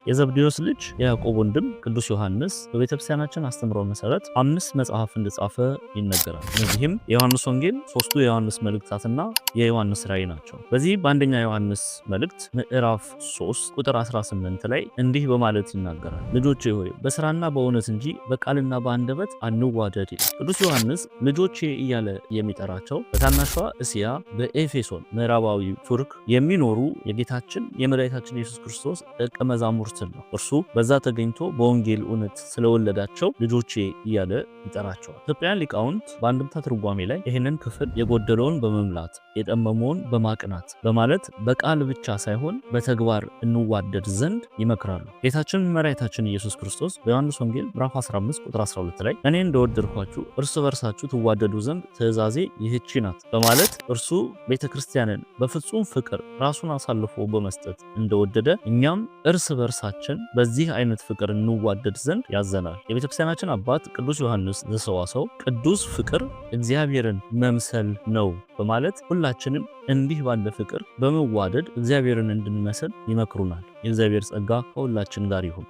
የዘብዴዎስ ልጅ የያዕቆብ ወንድም ቅዱስ ዮሐንስ በቤተክርስቲያናችን አስተምሮ መሰረት 5 መጽሐፍ እንደጻፈ ይነገራል። እነዚህም የዮሐንስ ወንጌል፣ 3ቱ የዮሐንስ መልእክታትና የዮሐንስ ራእይ ናቸው። በዚህ በአንደኛ ዮሐንስ መልእክት ምዕራፍ 3 ቁጥር 18 ላይ እንዲህ በማለት ይናገራል። ልጆቼ ሆይ በስራና በእውነት እንጂ በቃልና በአንደበት አንዋደድ ይላል። ቅዱስ ዮሐንስ ልጆቼ እያለ የሚጠራቸው በታናሿ እስያ በኤፌሶን ምዕራባዊ ቱርክ የሚኖሩ የጌታችን የመድኃኒታችን ኢየሱስ ክርስቶስ ደቀ መዛሙርትን ነው። እርሱ በዛ ተገኝቶ በወንጌል እውነት ስለወለዳቸው ልጆቼ እያለ ይጠራቸዋል። ኢትዮጵያውያን ሊቃውንት በአንድምታ ትርጓሜ ላይ ይህንን ክፍል የጎደለውን በመምላት የጠመመውን በማቅናት በማለት በቃል ብቻ ሳይሆን በተግባር እንዋደድ ዘንድ ይመክራሉ። ጌታችን መድኃኒታችን ኢየሱስ ክርስቶስ በዮሐንስ ወንጌል ምዕራፍ 15 ቁጥር 12 ላይ እኔ እንደወደድኳችሁ እርስ በርሳችሁ ትዋደዱ ዘንድ ትእዛዜ ይህቺ ናት በማለት እርሱ ቤተክርስቲያንን በፍጹም ፍቅር ራሱን አሳልፎ በመስጠት እንደወደደ እኛም እርስ በርሳችን በዚህ አይነት ፍቅር እንዋደድ ዘንድ ያዘናል። የቤተክርስቲያናችን አባት ቅዱስ ዮሐንስ ዘሰዋሰው ቅዱስ ፍቅር እግዚአብሔርን መምሰል ነው በማለት ሁላችንም እንዲህ ባለ ፍቅር በመዋደድ እግዚአብሔርን እንድንመስል ይመክሩናል። የእግዚአብሔር ጸጋ ከሁላችን ጋር ይሁን።